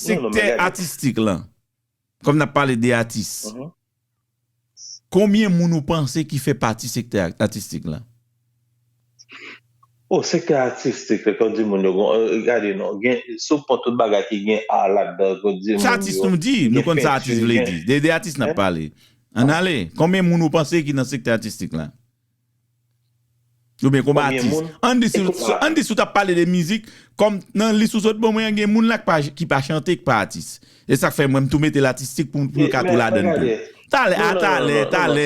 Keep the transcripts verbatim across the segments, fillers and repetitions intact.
sektè atistik lan, kòm n ap pale de atis, konbyen moun ou panse ki fè pati sektè atistik lan? O, sektè atistik, lè w di moun yo, gade non, gen, si w pran tout bagay ki gen a ladan, lè w di moun yo. Se atis nou di, nou konn sa atis vle di. De, de atis n ap pale. Ann ale, konbyen moun ou panse ki nan sektè atistik la? Oubyen kòm atis. Ann di si, ann di si w t ap pale de mizik, kòm nan lis ou sot ban mwen an, gen moun la ki pa, ki pa chante, ki pa atis. E sa k fè mwen m tou mete l atistik pou, pou yo ka tou ladan l tou. Talè, a talè, talè.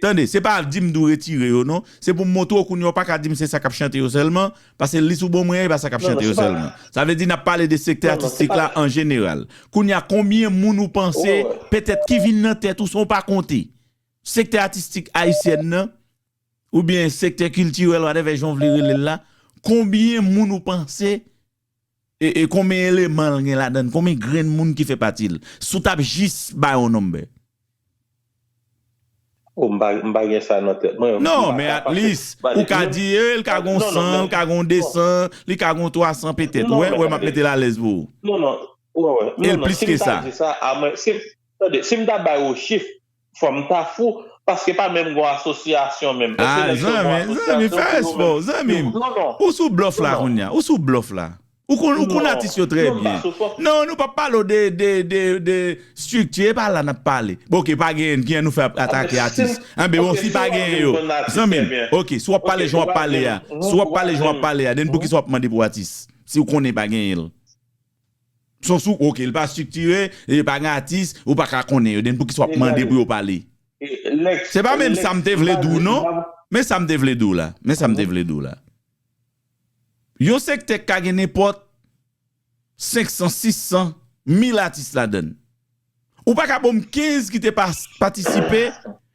Tande, se pa di m dwe retire yo non. Se pou m montre w kounye a w pa ka di m se sa k ap chante yo sèlman, paske lis ou ban mwen an e pa sa k ap chante yo sèlman. Sa vle di n ap pale de sektè atistik la an jeneral. Kounye a konbyen moun ou panse petèt ki vin nan tèt ou san w pa konte? Sektè atistik ayisyèn nan, oubyen sektè kiltirèl, whatever jan w vle rele l la, konbyen moun ou panse, e, e konbyen eleman l gen ladan l, konbyen grenn moun ki fè pati l? Si w t ap jis bay yon nonbè. O, m pa, m pa gen sa nan tèt mwen. Non, men at least, ou ka di, e, l ka gen yon san, l ka gen yon de san, li ka gen yon twa san petèt. Wè, wè, m ap mete l alèz pou ou. Non, non, wè, wè. E l plis ke sa. Tande, si m ta bay ou chif, fò m ta fou, paske pa menm gon asosyasyon menm. Èske nèg yo gon asosyasyon pou yo menm? Zanmi, fè respè w, zanmi m. Ou sou blòf la kounye a, ou sou blòf la. Ou konn, ou konn atis yo trè byen. Non, nou p ap pale w de, de, de, de estrikti, e pa la n ap pale. Bon, oke, pa genyen, kijan nou fè ap atake atis? Enben, bon, si pa genyen yo, zanmi m, oke, si w ap pale jan w ap pale a, si w ap pale jan w ap pale a, then poukisa w ap mande pou atis? Si w konnen pa genyen l. Sans ou, oke, li pa estriktire, li pa gen atis, ou pa ka konnen yo. Then poukisa w ap mande pou yo pale? Se pa menm sa m te vle di w non. Men sa m te vle di w la. Men sa m te vle di w la. Yon sektè k ka gen nenpòt senk san, sis san, mil atis ladan l. Ou pa ka ban m kenz ki te pa, patisipe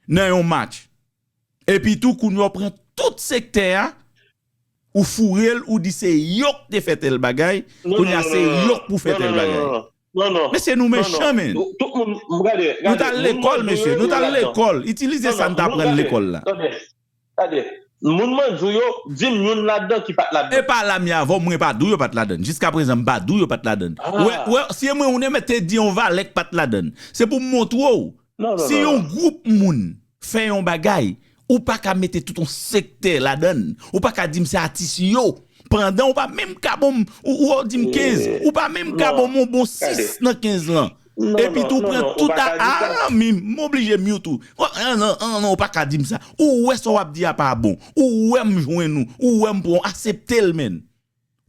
nan yon match. Epi tou, kounye a w pran tout sektè a, ou foure l, ou di se yo k te fè tèl bagay, kounye a se yo k pou fè tèl bagay. Mesye, nou mechan, men. Nou t al lekòl, mesye, nou t al lekòl. Itilize sa n t aprann lekòl la. Gade, moun mwen di w yo, di m youn ladan ki pa t ladan. E pa la m ye avè w, mwen pa di w yo pa t ladan. Jiskaprezan, m pa di w yo pa t ladan. Wè, wè, si e mwen, ou te mèt te di yon valè k pa t ladan. Se pou m montre w. Si yon gwoup moun fè yon bagay, ou pa ka mete tout yon sektè ladan l. Ou pa ka di m se atis yo. Pandan ou pa menm ka ban m, ou, ou di m kenz, ou pa menm ka ban m yon bon sis nan kenz lan. Epi tou pran tout a, a, zanmi m, m oblije mute ou. An, non, an, non, ou pa ka di m sa. Ou wè sa w ap di a pa bon. Ou wè m jwenn ou. Ou wè m pran w, aksepte l, menn.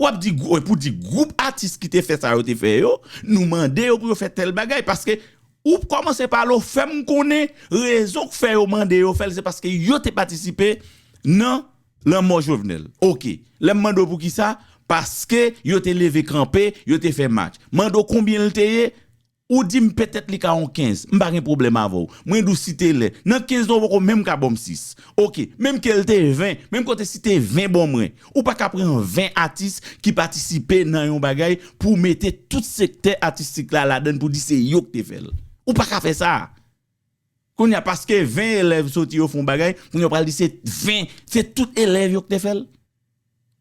W ap di, pou di gwoup atis ki te fè sa yo te fè yo, nou mande yo pou yo fè tèl bagay. Paske ou kòmanse pale, w fè m konnen rezon k fè yo mande yo fè l, se paske yo te patisipe nan lanmò Jovenel. Oke. Lè m mande w poukisa, paske yo te leve kanpe, yo te fè match. Mande w konbyen l te ye, ou di m petèt li ka yon kenz, m pa gen pwoblèm avè w. Mwen di w site lè. Nan kenz lan, ou poko menm ka ban m sis. Oke, menm ke l te ven, menm ke w te site ven ban mwen. Ou pa ka pran ven atis ki patisipe nan yon bagay pou w mete tout sektè atistik la ladan l pou di se yo k te fè l. Ou pa ka fè sa. Kounye a, paske ven elèv soti yo fè yon bagay, kounye a w pral di se ven, se tout elèv yo k te fè l?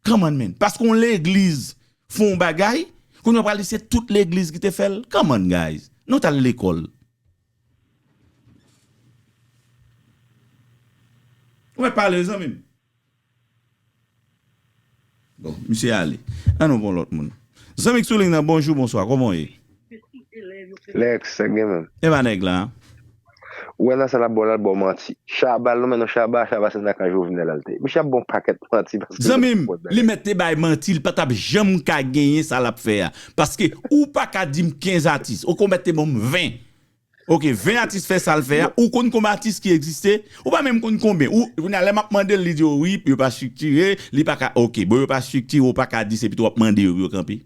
Come on, man. Paske yon legliz fè yon bagay, kounye a w pral di se tout legliz ki te fè l? Come on, guys. Nou t al lekòl. Ou mèt pale, zanmi m. Bon, misye ale. Ann nou pran lòt moun. Zanmi k sou liy nan, bonjou, bonswa, kòman w ye? Lex, sa k gen menm? E pa nèg la. Ou wè nan sa l ap ba w la, l ap ba w manti. Chaba, l nonmen non Chaba, Chaba se nan kan Jovenel al te ye. Misye ap ba w pakèt manti paske. Zanmi m, li mèt te bay manti, li pa t ap janm ka genyen sa l ap fè a. Paske ou pa ka di m kenz atis, ou konn mèt te ban m ven. Oke, ven atis fè sa l fè a, ou konn konbyen atis ki egziste? Ou pa menm konn konbyen. Ou, kounye a, lè m ap mande l, li di w wi, yo pa estriktire, li pa ka, oke, bon, yo pa estriktire, ou pa ka di, se pito w ap mande yo pou yo kanpe.